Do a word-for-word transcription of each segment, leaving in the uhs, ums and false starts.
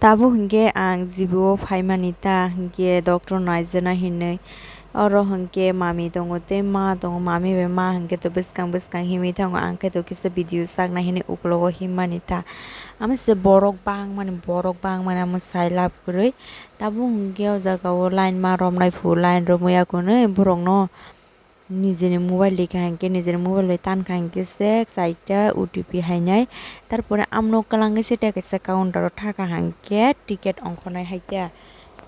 Tabuk hinkhe ang G B o phaimani ta hinkhe doctor naijana hinwi. Oro hinkhe mami tongo tei ma tongo, mami bai ma hinkhe to bwskang bwskang himwi thango, ang khe to kisa video sakna hinwi uklogo himmani ta. Amo se borok bangmani, borok bangmani amo sai lab kwrwi. Tabuk hinkhe o jaga o line ma romnai phu, line romwi ya kwnwi borokno. Nijini mobile rikha hinkhe, nijini mobile bai tankha hinkhe se chaita O T P hainai. Tarpore amno kwlangwi se tei kaisa counter o thakha hinkhe ticket ongkhornai hai khe.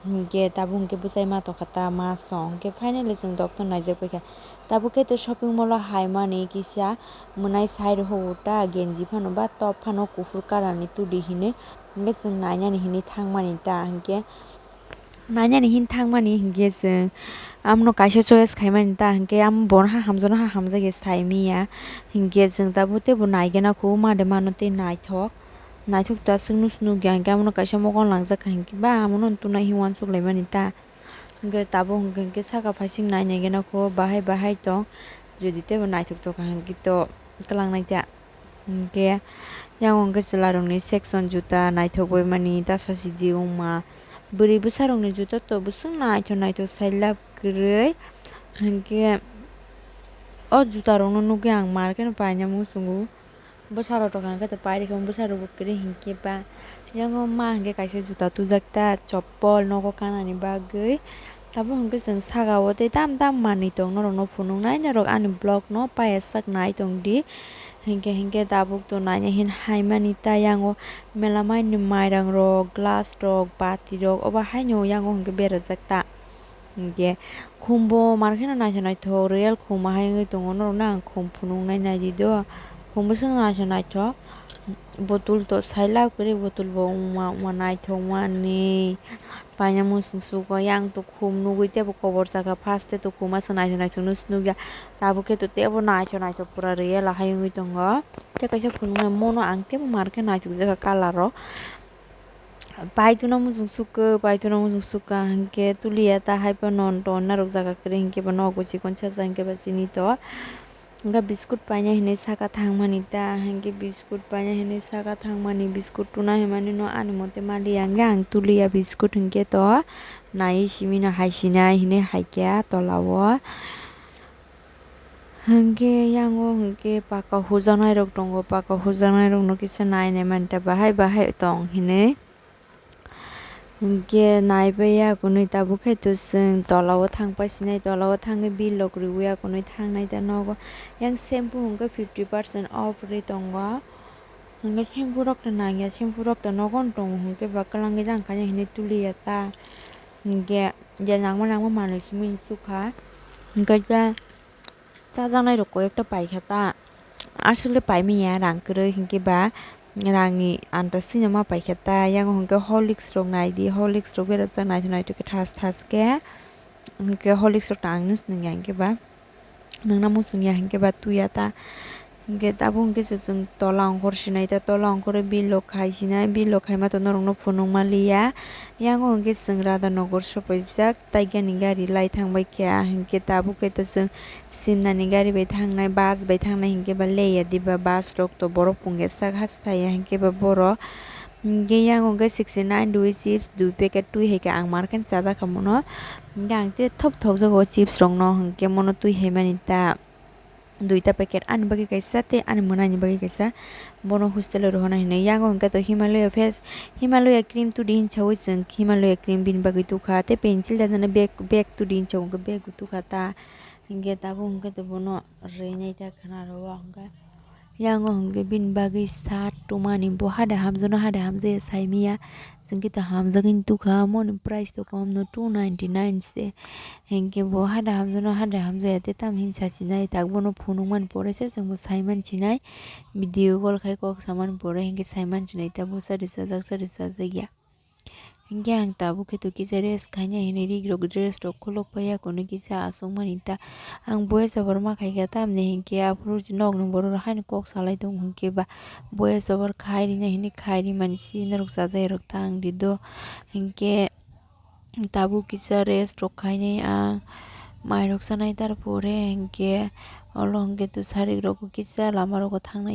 Hinkhe tabuk hinkhe bwsai ma tongkha ta ma song. Hinkhe finally chwng doctor naijak paikha. Tabuk khe to shopping mall o haimani kisa mwnai sai rw hugo ta genji phano ba top phano kuphur colour ni tudi hinwi. Hinkhe chwng nainani hinwi thangmani ta hinkhe. Nainani hin thangmani hinkhe chwng amno kaisa choice khaimani ta hinkhe amo bono ha hamjakno ha hamjakya saimanya hinkhe chwng tabuk teibo naigena kho ma de mano tei naithok naithok ta chwngno se nukya hinkhe amono kaisa mokol langjakha hinkhe ba amono tuna hin uansuk laimani ta hinkhe tabuk hinkhe saka phaising nai naigena kho bahai bahai tong jodi teibo naithok tongkha hinkhe to kwlangnai ta. Hinkhe yang hinkhe chwlarokni section juta naithok bai mani ta sasi di wngma. Bwrwi bwsarokni juta to bwswk naithok naithok sai lab kwrwi. Hinkhe o jutarokno nugwi ang mar kheno paina muchungo. Bwsarok tongkha hinkhe to pairikha bwsarokbo kwrwi hinkhe ba. Yang o ma hinkhe kaisa juta tubujak ta chop. Pol nogo kanani bagwi. Tabuk hwnkhe chwng saka o tei tam tam manwi tong norokno phunuknai norok ani vlog no paiya sak nai tong di. Hinkhe hinkhe tabuk to naina hin hai mani ta yang o melamai ni mairang rok glass rok bati rok obo haino yang o hwnkhe berajak ta. Hinkhe khum bo mankheno naithok naithok real khum ahai wngwi tongo norokno ang khum phunuknai naidi do khum bwswk naithok naithok. Botol to sai lab kwrwi botol bo wngma wngma naithok manwi. Paina muchung sugo yang to khum nugwi teibo kobor saka first te to khum asa naithok naithok no se nukya tabuk khe to teibo naithok naithok pura real ahai wngwi tongo tei kaisa phunuknai mono ang teibo mar khe naithok jaka colour rok paituna muchung sukha paituna muchung sukha hinkhe tuliya ta hai phano ton narwk jaka kwrwi hinkhe bo nogo chikon sajak hinkhe ba chini to. Hwnkhe biskut paina hinwi saka thangmani ta, hinkhe biskut paina hinwi saka thangmani, biskut tuna hinmani no ani mote maliya, hwnkhe ang tuliya biskut hinkhe to naiwi simi no hai sinai hinwi haikha tola o. Hinkhe yang o hinkhe paka hujaknai rok tongo, paka hujaknai rok no kisa nai nai mani ta bahai bahai tong hinwi. Hinkhe naibai ya kwnwi tabuk khe to chwng tola o thang pai sinai, tola o thangwi bill rok riwi ya kwnwi thangnai ta nogo. Yang shampoo hinkhe fifty percent off ri tongo. Hinkhe shampoo rok to nangya, shampoo rok to nogo no tongo hinkhe ba kwlangwi jang khaina hinwi tuliya ta. Hinkhe je nangma nangma manwi simi sukha. Hinkhe ja. Chajaknai rok koi ekta paikha ta, aswk le paimanya rang kwrwi hinkhe ba rang ni andaj sino ma paikha ta, yang o hinkhe Horlicks rok naidi, Horlicks rok berajak naithok naithok khe thas thas khe, hinkhe Horlicks rok tang nung ya hinkhe ba nungna muchung ya hinkhe ba twi ya ta, hinkhe tabuk hinkhe se chwng tola ongkhor sinai ta, tola ongkhor o bill rok khai sinai, bill rok khaima to norok no phunuk ma liya, yang o hinkhe chwng Radhanagar sopaijak. Taigani gari lai thang bai kha, hinkhe tabuk khe to chwng Simnani gari bai thangnai, bus bai thangnai hinkhe ba leya diba bus rok to borok pungya sak ha saya hinkhe ba borok. Hinkhe yang o khe sixty nine rwi chips dui packet twi hai khe ang mar khe chajak kha mono. Hinkhe ang tei thop thokjago chips rokno hinkhe mono twi hai mani ta. Duita packet ani bagwi kaisa tei ani mwnani bagwi kaisa, bono hostel o rohorna hinwi. Yango hwnkhe to Himalaya face, Himalaya cream tudi hinsawi chwng Himalaya cream bini bagwi tukha tei pencil dadana bag, bag tudi hinsawi hwnkhe bag bo tukha ta. Hinkhe tabuk hwnkhe to bono rwi nai ta khwna rwo hwnkhe. Yango hwnkhe bini bagwi shirt twmani bo hade hamjakno hade hamjakya saimanya. Chwng khe to hamjagwi tukha, moni price to kom no two ninety nine se. Hinkhe bo hade hamjakno hade hamjakya tei tamo hinwi sachinai, tak bono phunukmani pore se chwngbo saimansinai. Video call khai kok samani pore hinkhe saimansinai, tabuk chari chajak chari chajakya. Hinkhe ang tabuk khe to kisa rest khaina hinwi rig rok dress rok khuluk paiya, kunu kisa aswkmani ta. Ang voice over ma khaikha, tamni hinkhe aphuru nokni borok rok haino kok salai tongo hinkhe ba voice over khai rina hinwi khai rimani si norok chajakya rok tang di do. Hinkhe tabuk kisa rest rok khainai ang, mai rok chanai tar pore hinkhe olo hinkhe to sarik rok kisa lama rogo thangnai.